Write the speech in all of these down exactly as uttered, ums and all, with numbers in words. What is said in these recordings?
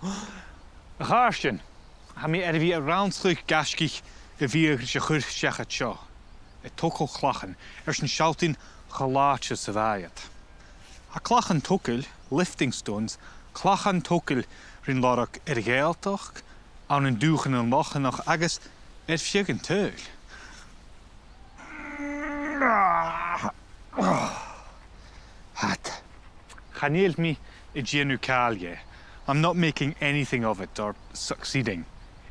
A chàirdean, tha mi air a bhith a' rannsachadh gaisgich a bhitheadh ris a' chur seachad seo, a' togail chlachan airson sealltainn cho làidir 's a bha iad. Tha clachan togail, lifting stones, clachan togail rin lorg air a' Ghàidhealtachd, ann an dùthchannan Lochlannach agus air feadh an t-saoghail. Hat. Chan eil mi a' dèanamh càil dheth. I'm not making anything of it or succeeding.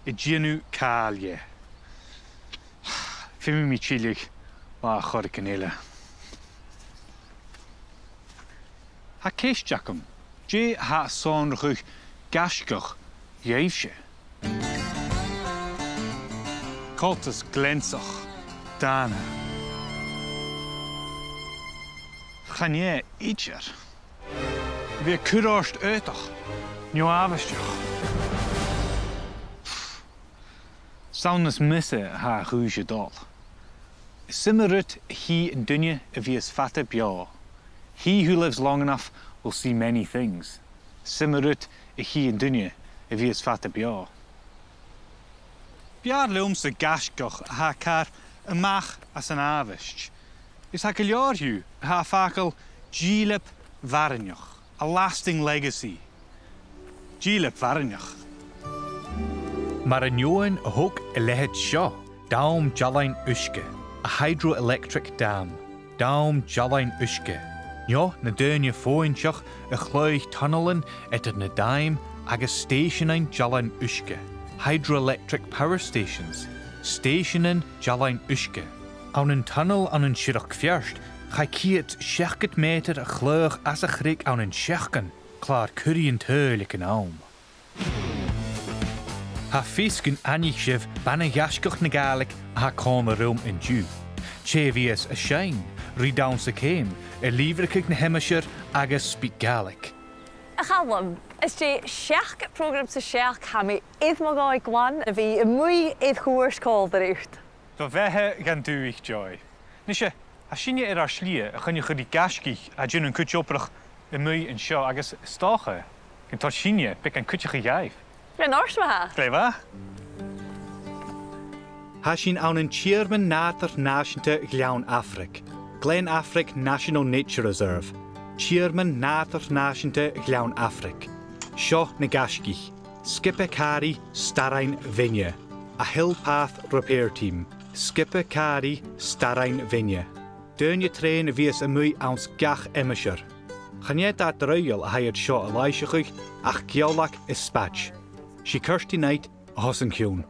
A' dèanamh càil dheth. Feumaidh mi tilleadh latha air choreigin eile. Tha ceist agam, dè tha sònrachadh gaisgeach dhuibhse? Coltas gleansach, dàna. Chan e idir. A bhith a' cur ort aodach, neo àbhaisteach. 'S ann às miosa a tha a' chùis a' dol. Is iomadh rud a chì an duine a bhios fada beò. He who lives long enough will see many things. 'S iomadh rud a chì an duine a bhios fada beò. B' fheàrr leamsa gaisgeach a tha car a-mach às an àbhaist. Is tha gu leòr dhiubh a tha a' fàgail dìleab mhaireannach, a lasting legacy. Dìleab mhaireannach. Mar an fheadhainn a thog a leithid seo, dam dealain-uisge, a hydroelectric dam, dam dealain-uisge. Neo na daoine fòghainteach a chladhaich tunnealan eadar na dàim agus stèiseanan dealain-uisge, hydroelectric power stations, stèiseanan dealain-uisge. Ann an tunnel ann an Siorrachd Pheairt, chaidh ceud seachdad meatair a chladhach às a' chreag ann an seachdain, clàr-curaidh an t-saoghail aig an àm. Tha fios gun aithnich sibh bana-ghaisgeach na Gàidhlig a tha còmhla rium an-diugh. Tè a bhios a' seinn, ri dannsa ceum, a' lìbhrigeadh na h-aimsir agus a' speak Gaelic. A Chaluim, às dèidh seachd prògram sa t-seachd, tha mi air mo dhòigh glan a bhith a-muigh air chuairt còmhla riut. Do bheatha dhan dùthaich, Joy. Nise, tha sinne air ar slighe a' coinneachadh ri gaisgich a tha a' dèanamh an cuid obrach a-muigh an seo agus 's dòcha gun toir sinne beagan cuideachaidh dhaibh. An uair sin, ma-thà. Glè mhath. Tha sinn ann an Tìr-meadhan Nàdar Nàiseanta Ghleann Afraig, Glen Affrick National Nature Reserve, Tìr-meadhan Nàdar Nàiseanta Ghleann Afraig. Seo na gaisgich. Sgioba Càraidh Starain Bhinne, a Hill Path Repair Team, Sgioba Càraidh Starain Bhinne. Daoine treun a bhios a-muigh anns gach aimsir. Chan e dà draoidheil a tha iad seo a' làimhseachadh ach geòlag is spaid. 'S i Kirsty Knight a th' os an cionn.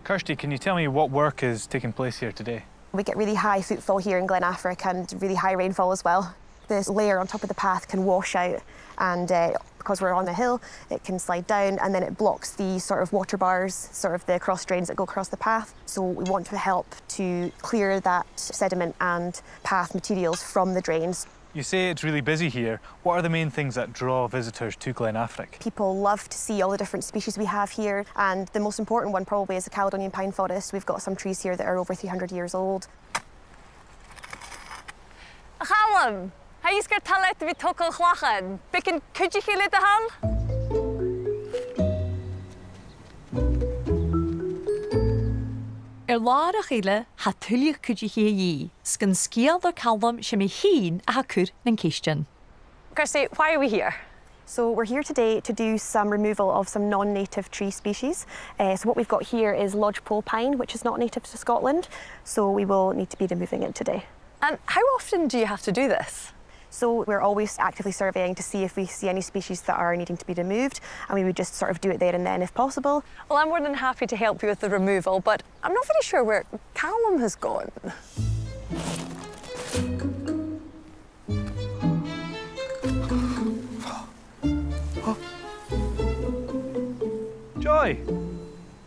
Kirsty, can you tell me what work is taking place here today? We get really high footfall here in Glen Affrick and really high rainfall as well. This layer on top of the path can wash out and, uh, because we're on a hill, it can slide down and then it blocks the sort of water bars, sort of the cross drains that go across the path. So we want to help to clear that sediment and path materials from the drains. You say it's really busy here. What are the main things that draw visitors to Glen Affrick? People love to see all the different species we have here, and the most important one probably is the Caledonian pine forest. We've got some trees here that are over three hundred years old. A Chaluim, tha fhios gur toil leat a bhith a' togail chlachan. Beagan cuideachaidh leat, a Chaluim? Air làrach eile, tha tuilleadh cuideachaidh a dhìth, 's gun sgeul do Chaluim 's e mi fhìn a tha a' cur nan ceistean. Kirsty, why are we here? So we're here today to do some removal of some non-native tree species. Uh, so what we've got here is lodgepole pine, which is not native to Scotland, so we will need to be removing it today. And how often do you have to do this? So we're always actively surveying to see if we see any species that are needing to be removed, and we would just sort of do it there and then if possible. Well, I'm more than happy to help you with the removal, but I'm not very sure where Calum has gone. Joy!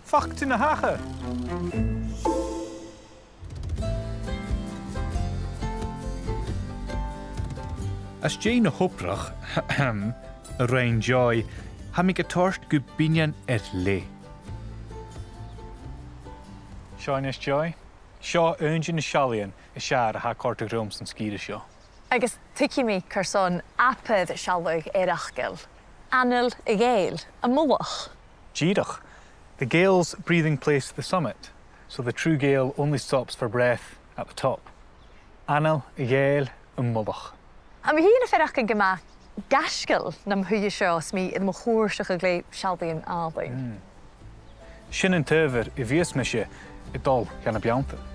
Fàg tu na thaigh! Às dèidh na h-obrach a rinn Joy, tha mi ga toirt gu binion air leth. Seo a-nis, Joy. Seo aon de na seallaidhean as fheàrr a tha a' còrdadh rium san sgìre seo. Agus tuigidh mi carson abair sealladh air fhaicinn. Anail a' Ghàidheil, am mullach. Dìreach. The Gael's breathing place, the summit, so the true Gael only stops for breath at the top. Anail a' Ghàidheil, am mullach. Tha mi fhìn a' faireachdainn gu math gaisgeil nam shuidhe seo, 's mi air mo chùrsachadh le seallaidhean àlainn. Sin an t-adhbhar a bhios mise a' dol dha na beanntan.